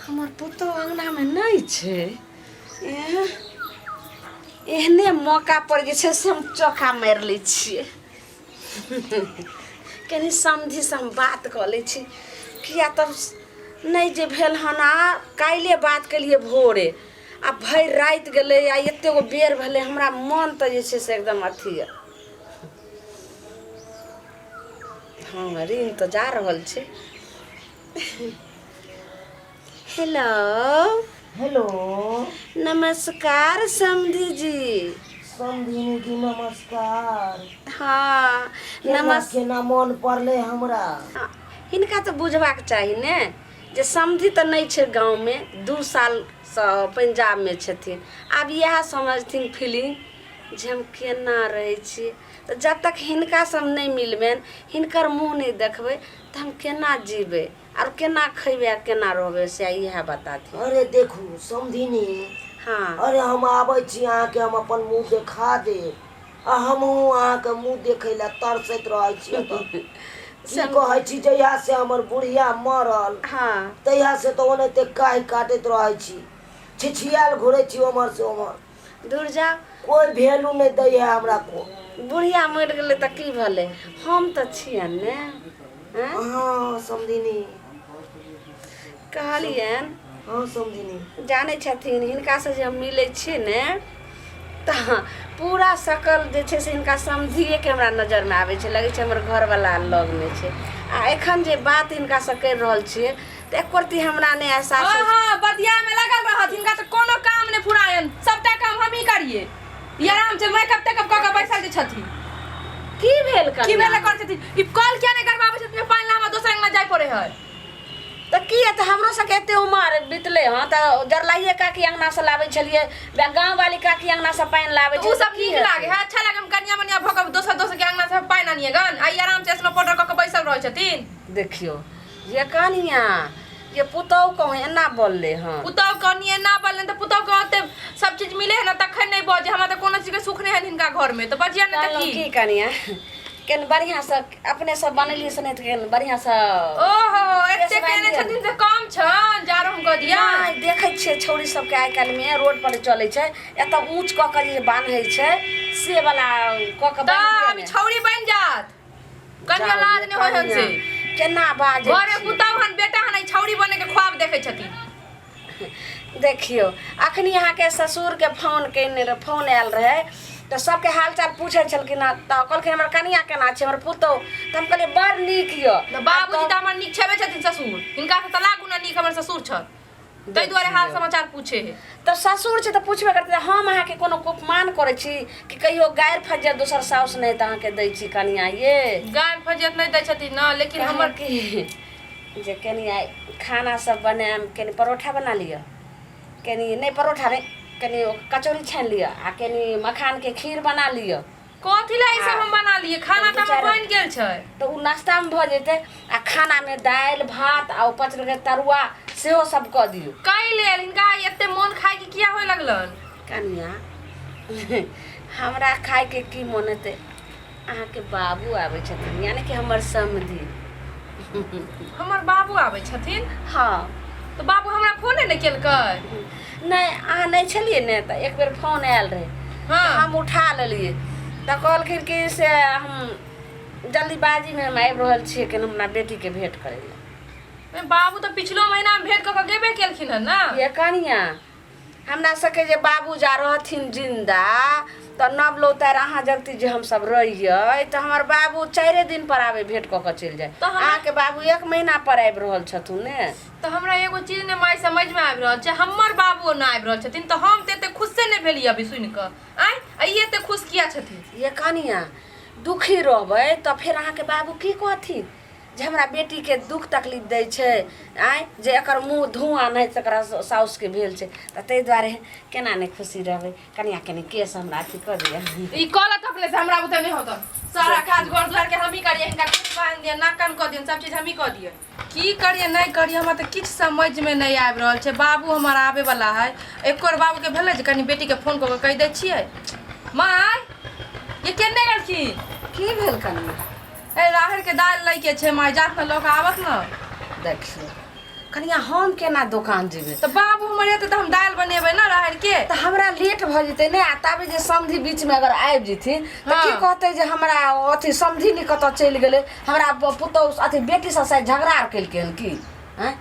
हमर पुतहु अङ्गनामे नहि छै। एह, एहने मौका पर जे छै से हम चोखा मारि लै छियै। कनि समधिसँ हम बात कऽ लै छी, किया तऽ नहि जे भेल हन। आ काल्हिए बात केलियै भोरे, आ भरि राति गेलै, आ एतेक गो बेर भेलै। हमरा मन तऽ जे छै से एकदम अथी यऽ। हँ, रिंग तऽ जा रहल छै। हेलो। हेलो। नमस्कार समधी जी। समधिनी जी नमस्कार। हँ। केना नमस् केना मोन पड़लै हमरा? हिनका तऽ बुझबाक चाही ने जे समधी तऽ नहि छै गाँवमे, 2 सालसँ पंजाबमे छथिन। आब इएह समझथिन फीलिंग जे हम केना रहै छी। तऽ जब तक हिनकासँ हम नहि मिलबनि, हिनकर मुँह नहि देखबै, तऽ हम केना जीबै आर केना खयबै आ केना रहबै, से इएह बताथिन। अरे देखू समधिनी। हँ। अरे हम आबै छी, अहाँके हम अपन मुँह देखा देब, आ हमहूँ अहाँके मुँह देखै लए तरसैत रहै छी एतऽ। की कहै छी, जहिया से हमर बुढ़िया मरल, तहिया से तऽ ओनाहिते काहि काटैत रहै छी, छिछियाल घुरै छी ओम्हर से ओम्हर। दूर जाउ। कोइ वैल्यू नहि दै है हमरा को। बुढ़िया मरि गेलै तऽ की भेलै, हम तऽ छियनि ने। आँय? हँ समधिनी। कहलियनि। हँ समधिनी। जानै छथिन, हिनकासँ जे हम मिलै छियै ने तऽ पूरा शकल जे छै से हिनका समधिएके हमरा नजरमे आबै छै। लगै छै हमर घरवला लगमे छै। आ एखन जे बात हिनकासँ करि रहल छियै तऽ एको रत्ती हमरा नहि एहसास हँ होइ छै। हँ, बतिया में लगल रहत। हिनका तऽ कोनो काम नहि फुरायन, सबटा काम हमही करिए। ई आराम से मेकअप तेकअप कऽ के बैसल जे छथिन। की भेल की कनिया? भेलै करै छथिन? ई कल किया नहि करबाबै छथिन? पानि ला हमरा दोसर अंगना जाय पड़े है। तऽ की हेतै, हमरो सबके एते उमर बितलै हँ तऽ जरलाइए काकी अङ्गनासँ लाबै छलियै, गाँववाली काकी अङ्गनासँ पानि लाबै तऽ उ छलियै। सब तऽ की नीक हेतै? लागे है, अच्छा लागे? हम कनिया मनिया भऽ कऽ दोसर दोसर के अंगना से पानि आनिए गन, आ ई आराम से स्नो पाउडर कऽ के बैसल रहै छथिन। देखियौ ये कनिया, ये पुतहु कहूँ एना बोललै हँ? पुतहु कहनी एना बोललै तऽ पुतहु के ओते सब चीज मिले है ने, तखन नहि बजे। हमरा तऽ कोनो चीज के सुख नहि है हिनका घर में, तऽ बजिया नहि तऽ कहलहुँ की? की कनिया, केहन बढ़िआँसँ अपने सब बनेलियै से नहि तऽ केहन बढ़िआँसँ। ओहो, एते केश बान्हि केने लिअ। छथिन से कम छन जारो हम कऽ दिया। नहि देखै छियै छौड़ी सबके आइ काल्हिमे रोड पर चलै छै, एतऽ ऊँच कऽ कऽ जे बान्है छै से वाला कऽ कऽ तऽ बान्हि दिअ अभी ने। छौड़ी बनि जात। कनिया जाउ लाज ये नहि होइ हन कनिया, से। केना बाजै घरे छियै? पुतहु हन, बेटा हन, ई छौड़ी बने के ख्वाब देखै छथिन। देखियौ, अखनी अहाँके ससुरके फोन कयने रह, फोन आयल रहै तऽ सबके हालचाल पूछै छलखिन हँ, तऽ कहलखिन हमर कनिया केना छै, हमर पुतहु? तऽ हम कहलियै बड़ नीक यऽ। तऽ बाबूजी तऽ हमर नीक छेबे छथिन ससुर, हिनका से तऽ लाख गुना नीक हमर ससुर छथि, ताहि दुआरे हाल समाचार पूछे है। तऽ ससुर छै तऽ पुछबे करतै। हम अहाँके कोनो अपमान करै छी कि कहियो गारि फज्जर दोसर साउस नहि तऽ अहाँके दै छी कनिया ये? गारि फज्जत नहि दै छथिन ने, लेकिन हमर हमर की जे कनि आइ खाना सब बनायब, कनि परोठा बना लिअ, कनि नहि परोठा नहि, कनि कचौड़ी छानि लिअ आ कनि मखानके खीर बना लिअ। कथी ला ई सब हम बना लिए? खाना तऽ हमर बनि गेल छै। तऽ ओ नाश्तामे भऽ जेतै, आ खानामे दालि भात आ ओ 5 रंगके तरुआ सेहो सब कऽ दियौ। कै लेल हिनका आइ एते मोन खाय के किया होय लगलन? कनिया, हमरा खायके की मोन हेतै? अहाँके बाबू आबै छथिन, यानी कि हमर समधी। हमर बाबू आबै छथिन? हँ। तऽ बाबू हमरा फोने नहि केलकै। नहि, अहाँ नहि छलियै ने तऽ एक बेर फोन आयल रहै। तऽ हम उठा लेलियै तऽ कहलखिन कि से हम जल्दीबाजीमे हम आबि रहल छियै, कनि हमरा बेटीके भेँट करै लए। बाबू तऽ पिछलो महीनामे भेंट कऽ कऽ गेबे केलखिन हन ने। ये कनिया, हमरा सबके जे बाबू जा रहथिन जिन्दा तऽ नव लौतार अहाँ जगती जे हमसब रहियै तऽ हमर बाबू 4 दिन पर आबै, भेंट कऽ कऽ चलि जाय। तऽ हमरा अहाँके बाबू एक महीना पर आबि रहल छथुन ने। तऽ हमरा एगो चीज ने माय समझमे आबि रहल छै, हमर बाबू ने आबि रहल छथिन तऽ हम तऽ एते खुशे नहि भेलियै अभी सुनि कऽ। आँय, आ ई एते खुश किया छथिन? ये कनिया, दुखी रहबै तऽ फेर अहाँके बाबू की कहथिन जे हमरा बेटीके दुख तकलीफ दै छै? आँय, जे एकर मुँह धुआँ नहि तकरा साउसके भेल छै, तऽ ताहि दुआरे केना नहि खुशी रहबै? कनिया, कनि केश हमरा अथी कऽ दिअ। ई कहलत अपने से, हमरा बुते नहि होत। सारा काज घर दुआर के हमही करियै, हिनका केश बान्हि दिअ, नाक कान कऽ दियन, सब चीज हमही कऽ दियै। की करियै नहि करियै, हमरा तऽ किछु समझमे नहि आबि रहल छै। बाबू हमर आबैवला है। एको बेर बाबूके भेलै जे कनि बेटीके फोन कऽ कऽ कहि दै छियै। माय ये, केने गेलखिन? की भेल कनिया? ए, राहड़िके दालि लैके छै माय, जात ने लऽ कऽ आबत ने। देखियौ, कनिया हम केना दोकान जेबै? तऽ बाबू हमर एतै तऽ हम दालि बनेबै ने राहड़ि के। तऽ हमरा लेट भऽ जेतै ने, आ ताबे जे समधि बीचमे अगर आबि जेथिन तऽ की कहतै जे हमरा अथी समधि नहि कतऽ चलि गेलै, हमरा पुतहु अथी बेटी सब शायद झगड़ा आर केलकै हन की, आँय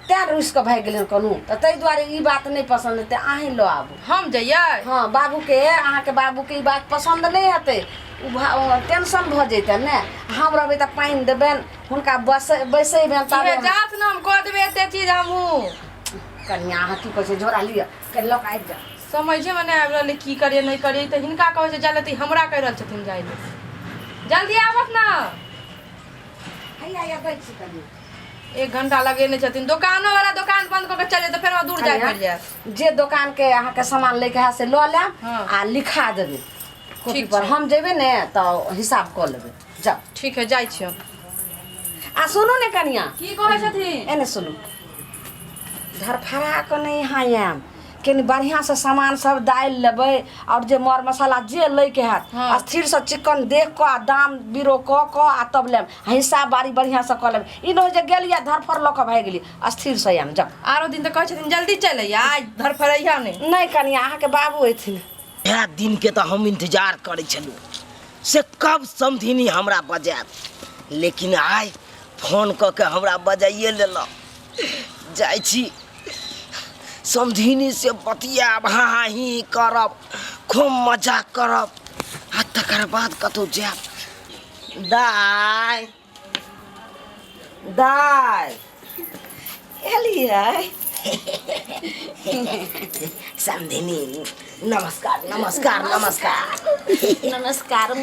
तैँ रुसि कऽ भागि गेलै हन कोनो। तऽ ताहि दुआरे ई बात नहि पसन्द हेतै, अहीँ लऽ आबू। हम जइयै? हँ, बाबूके, अहाँके बाबूके ई बात पसन्द नहि हेतै, ओ टेंशन भऽ जैतनि ने। हम रहबै तऽ पानि देबनि हुनका, बसै बैसेबनि तबे। इहे जात ने हम कऽ देबै एते चीज हमहूँ। कनिया अहाँ की कहै छै, झोरा लिअ, कनि लऽ कऽ आबि जाउ। समझेमे नहि आबि रहल की करियै नहि करियै। तऽ हिनका कहै छै जाय लए तऽ ई हमरा कहि रहल छथिन जाय लए। जल्दी आबत ने। हैया हैया दै छी कनि। एक घंटा लगेने छथिन। दोकानो वाला दोकान बंद कऽ के चलि जेतै, फेर हमरा दूर जाय पड़ि जायत। जे दोकानके अहाँके सामान लैके है से लऽ लेब हँ। आ लिखा देबै कॉपी ठीक पर। छै। हम जेबै ने तऽ हिसाब कऽ लेबै, जाउ। ठीक है, जाइ छी हम। आ सुनू ने कनिया। की कहै छथिन? एने सुनू, धरफड़ा कऽ नहि यहाँ आयब, कनि बढ़िआँसँ सामान सब दालि लेबै आओर जे मर मसाला जे लैके हैत स्थिरसँ चिकन देख कऽ आ दाम बीरो कऽ कऽ आ तब लेब, आ हिसाब बारी बढ़िआँसँ कऽ लेब। ई नहि होइ जे गेलियै धरफड़ लऽ कऽ भागि गेलियै, स्थिरसँ आयब, जाउ। आरो दिन तऽ कहै छथिन जल्दी चलि अइया, आइ धरफड़ैया नहि। नहि कनिया, अहाँके बाबू अयथिन। इएह दिनके तऽ हम इन्तजार करै छलहुँ से कब समधिनी हमरा बजायत, लेकिन आइ फोन कऽ के हमरा बजाइए लेलक। जाइ छी समधिनी से बतियाब, हाँ हाँ ही ही करब, खूब मजा करब आ तकर बाद कतहु जायब। दाय दाय एलियै? समधिनी नमस्कार नमस्कार नमस्कार। नमस्कार।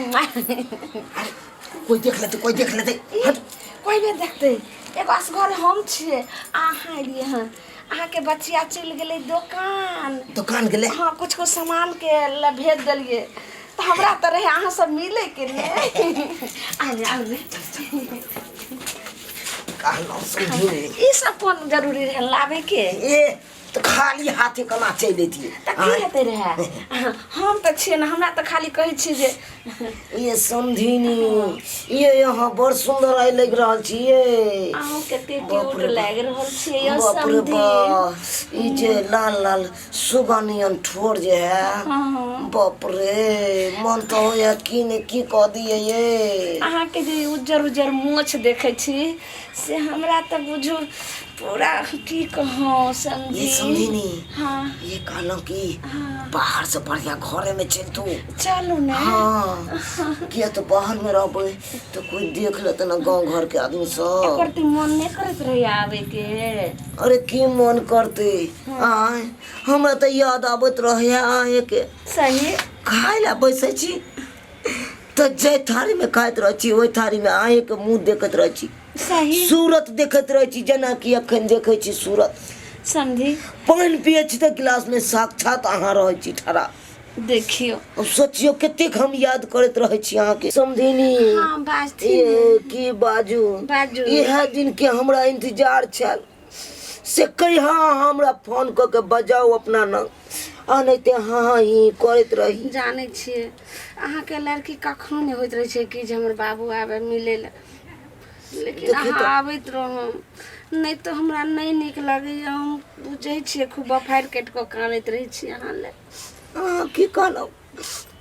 कोई देख लेतै, कोई देख लेतै, हट। कोई नहि देखतै, एगो असगर हम छियै, अहाँ एलियै हँ। अहाँके बचिया चलि गेलै दोकान। दोकान गेलै? हँ, कुछ कुछ सामान के लए भेज देलियै, तऽ हमरा तऽ रहै अहाँ सब मिलै के ने। आउ ने, आउ ने। कहलहुँ समधिनी, ई सब कोन जरूरी रहै लाबै के? ए तऽ खाली हाथे केना चलि अयतियै? तऽ की हेतै रहै, हम तऽ छियै ने, हमरा तऽ खाली कहै छी जे ये समधिनी, ये यहाँ बड़ सुंदर आइ लागि रहल छी ये। अहूँ कते बाप क्यूट रे बाप। लागि रहल छियै यौ बाप रे समधी। बाप, ई जे लाल लाल सुगा नियन ठोर जे है, बाप रे, मन तऽ होइए की ने की कऽ दियै ये। अहाँके जे उज्जर उज्जर मोछ देखै छी से हमरा तऽ बुझू पूरा की कहूँ समझी। ये समधिनी। हाँ। ये कहलहुँ कि हाँ। बाहर से बढ़िया घरे में चलतू। चलू ने। हाँ, किया तऽ बाहर में रहबै तऽ कोई देख लेतै ने गाँव घर के आदमी सब। एकर तऽ मन नहि करैत रहैया आबै के। अरे की मन करतै, आय हमरा तऽ याद आबैत रहैया अहेंके। सही। खाय लए बैसै छी तऽ जाहि थारीमे खाइत रहै छी ओहि थारीमे अहेंके मुँह देखैत रहै छी, सही सूरत देखैत रहै छी, जेनाकि एखन देखै छी सूरत। समझी। पानि पियै छी तऽ गिलासमे साक्षात अहाँ रहै छी ठड़ा। देखियौ, अब सोचियौ कतेक हम याद करैत रहै छी अहाँके समधिनी। हाँ, बाजथिन। ए की बाजू? बाजू। इएह दिन के हमरा इंतजार छल से कहिया अहाँ हमरा फोन कऽ के बजाउ अपना लग, आ नहि तऽ हाँ ही करैत रही। जानै छियै, अहाँके लड़की कखनो नहि होइत रहै छै कि जे हमर बाबू आबै मिलै लए, लेकिन देखियौ अहाँ तऽ। आबैत रहू नहि तऽ हमरा नहि नीक लगैए। हम बुझै छियै, खूब बफारि काटि कऽ कानैत रहै छी अहाँ लए। अहाँ की कहलहुँ,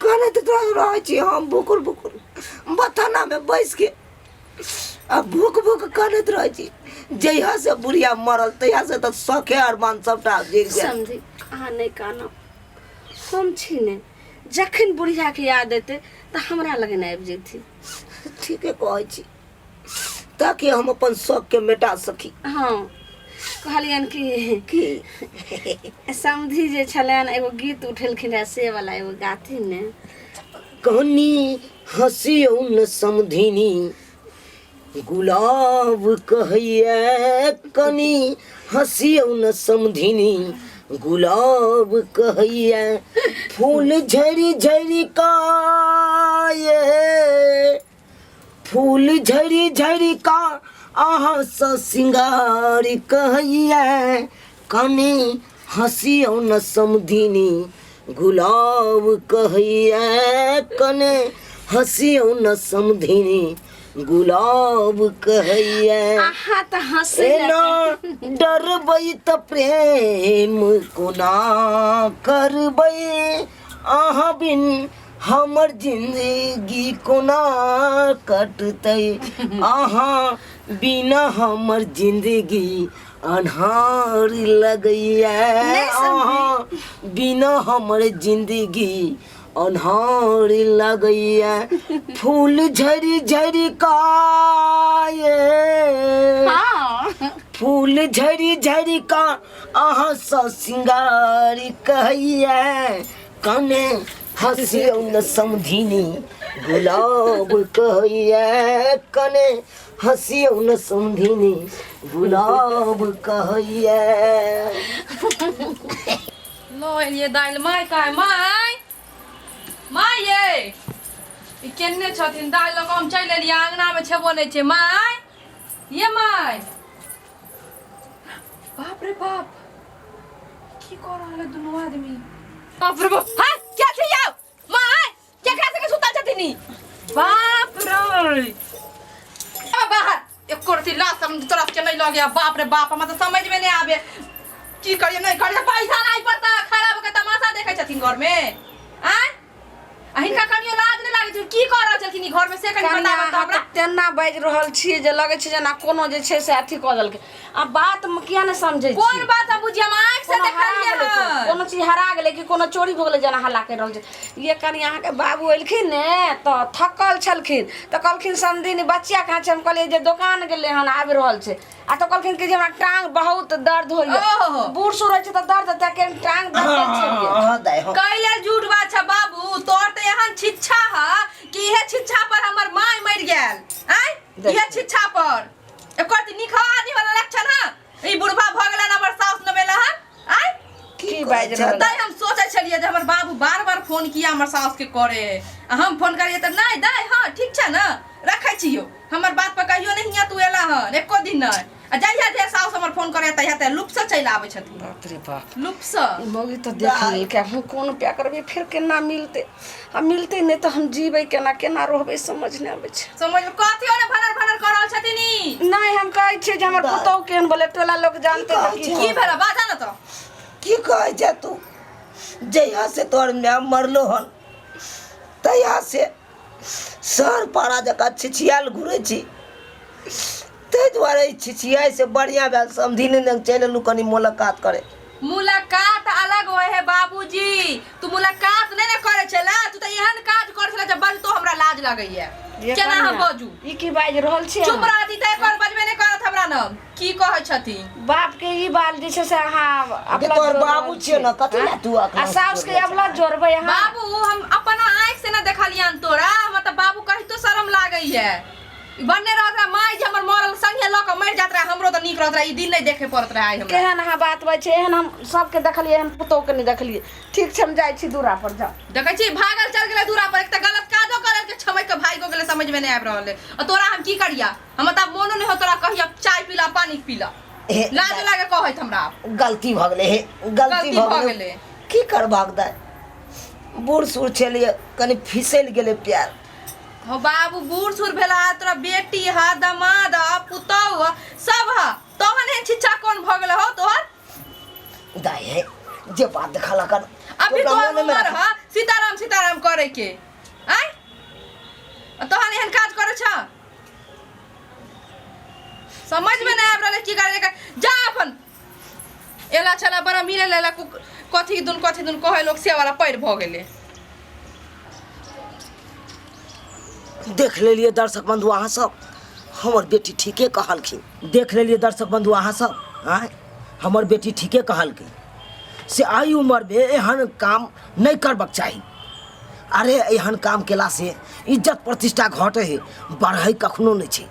कानैत तऽ रहै छी हम भुकुर भुकुर बथानामे बैस के आ भूख भूख कानैत रहै छी। जहिया से बुढ़िया मरल तहिया से तऽ शौखे अरमान सबटा जरि गेल। समझी, अहाँ नहि कानब, हम छी ने। जखन बुढ़ियाके याद एतै तऽ हमरा लगन आबि जैथिन। ठीके कहै छी, ताकि हम अपन शौकके मेटा सकी। हँ, कहलियनि कि की? समधि जे छलनि एगो गीत उठेलखिन रहए, से वाला एगो गाथिन ने। कनी हँसियौ न समधिनी, गुलाब कहैया कनी हँसियौ न समधिनी, गुलाब कहैया फूल झरि झरि का ये, फूल झरि झरि का अहाँ सँ सिंगार कहैया कनी हँसियौ न समधिनी, गुलाब कहैया कने हँसियौ न समधिनी, गुलाब कहैया। अहाँ तऽ हँसै एना डरबै तऽ प्रेम कोना करबै, अहाँ बिन हमर जिंदगी कोना कटतै, अहाँ बिना हमर जिंदगी अन्हार लगैया, नहि समझी। अहाँ बिना हमर जिंदगी अन्हार लगैया। फूल झरि झरि का ये, फूल झरि झरि का अहाँ सँ सिंगार कहैया, कने हँसियौ न समधिनी गुलाब कहैया, कने हँसियौ न समधिनी गुलाब कहैया। लो एलियै दालि माय काय माय माय ये ई केने छथिन दालि लऽ कऽ हम चलि एलियै आंगनामे छेबो नहि छै। माय ये माय, बाप रे बाप, की कऽ रहल है दुनू आदमी? बाप रे बाप, हाँ क्या छै यौ माय, केकरा संगे सुतल छथिन ई? बाप रे आ बाहर एको रति लाज शरम तोरा के नहीं लगे। बाप रे बाप, हमरा तऽ समझ में नहीं आबे की करिए नहीं करिए। पैसा नहीं पड़ता खड़ा होके तमाशा देखै छथिन घर में। आँय, आ हिनका कनियो लाज नहि लागै छै? की कऽ रहल छलखिन ई घर में से कनि कनिया, बताबऽ तऽ अहाँ हमरा। तऽ तेना बाजि रहल छियै जे लगै छै जेना कोनो जे छै से अथी कऽ देलकै। आ बात मे किया नहि समझै कोन छी? बात हम बुझियै? हम आँखि से कोनो हरा देखलियै गेलै, हन। कोनो चीज हरा गेलै कि कोनो चोरी भऽ गेलै जेना हल्ला करि रहल छै। ये कनि अहाँके बाबू एलखिन ने तऽ थकल छलखिन, तऽ कहलखिन समधिनी बचिया कहाँ छै? हम कहलियै जे दोकान गेलै हन, आबि रहल छै। आ तऽ कहलखिन कि जे हमरा टांग बहुत दर्द होइए। ओहो। बूढ़ सूढ़ होइ छै तऽ दर्द हेतै, के टांग दर्द होइ छै। हाँ दाइ, हाँ। कै लेल झूठ बात छै बाबू? तोर तऽ एहन छिच्छा ह कि इहे छिच्छा पर हमर माय मरि गेल। आँय, इहे छिच्छा पर एकर तऽ नीक आदमी वाला लक्षण ह। ई बुढ़बा भऽ गेलन हमर साउस नवेला हन। आँय, की बाजि रहल? तैं हम सोचै छलियै जे हमर बाबू बार बार फोन किया हमर साउस के करे, आ हम फोन करियै तऽ नहि दाइ, हाँ ठीक छै ने, रखै छियौ। हमर बात पर कहियो नहि हियाँ तू एला हन एको दिन नहि, आ जहिया जे साउस हमर फोन करे तहिया तऽ लुप से चलि आबै छथिन। बाप रे बाप, लुप से। ई मौगी तऽ देख लेलकै। हम कोन उपाय करबै? फेर केना मिलतै? आ मिलतै नहि तऽ हम जीबै केना, केना रहबै, समझ नहि आबै छै। समझ में कथियो ने भनर भनर कर रहल छथिन ई। नहि, हम कहै छियै जे हमर पुतहु केहन बोले, टोला लोक जानते तऽ की। की भेल बाजा ने तऽ? की कहै छै तू? जहिया से तोहर माय मरलो हन तहिया से शहर पाड़ा जकाँ छिछियाल घुरै छी, ताहि दुआरे ई छिछियाइ से बढ़िआँ भेल समधिने लग चलि एलहुँ कनि मुलाकात करे। मुलाकात अलग होय है बाबूजी, तू मुलाकात नहि ने करै छला, तू तऽ एहन काज करै छला जे बजतो हमरा लाज लगैया। ये केना हम कनिया, बजू? ई की बाजि रहल छियै चुप अहाँ? रहती तऽ एकर बजबे नहि करत हमरा न। की कहै छथिन? बाप के ई बाल जे छै से अहाँ अगे अपना तोहर जोड़ रहल बाबू छियै ने, कथी लए तू आ अखन साउस के अबला जोड़बै अहाँ? बाबू, हम अपना आँखि से न देखलियन तोरा, हमरा तऽ बाबू कहितो शरम लागैया। ई बनने रहत रहे माय जे हमर मरल संगे लऽ कऽ मरि जात रहे हमरो तऽ नीक रहत रहे, ई दिन नहि देखे पड़त रहे आइ हमरा। केहन अहाँ बात बाजै छियै? एहन हम सबके देखलियै, एहन पुतोहु के नहि देखलियै। ठीक छै, हम जाइ छी दूरा पर, जाउ। देखै छी भागल चल गेलै दूरा पर। एक तऽ गलत काजो करल के छमक के भागि गेलै, समझ में नहि आबि रहल है। आ तोरा हम की करिया? हमरा तऽ आब मोनो नहि हो तोरा कहिया चाय पीला पानी पीला, हे, लाज लागे कहैत हमरा आब। गलती भऽ गेलै हे, गलती गलती भऽ भऽ गेलै। गेलै। की करबाक दाइ, बूढ़ सूढ़ छलियै, कनि फिसलि गेलै प्यार। हो बाबू, बूढ़ सूढ़ भेला, तोरा बेटी ह, दमाद ह, पुतहु ह, सब ह, तहन एहन छिच्छा कोन भऽ गेल हो तोहर? दाइ हे, जे बात देखल कर अभी तू अपना तोहर मोनेमे उमर राख। ह सीताराम सीताराम करे के, आँय, आ तहन एहन काज करे छ? समझ में नहीं आबि रहल है की करे के। जा अपन एला छला बड़ा मिले लेला कथी दुन कथी दुन कहे लोग से वाला पैर भऽ गेलै। देख लेलियै दर्शक बंधु अहाँ सब, हमर बेटी ठीके कहलखिन। देख लेलियै दर्शक बंधु अहाँ सब, आँय, हमर बेटी ठीके कहलखिन से एहि उमरमे एहन काम नहि करबाक चाही। अरे एहन काम केलासँ इज्जत प्रतिष्ठा घटै है, बढ़ै कखनो नहि छै।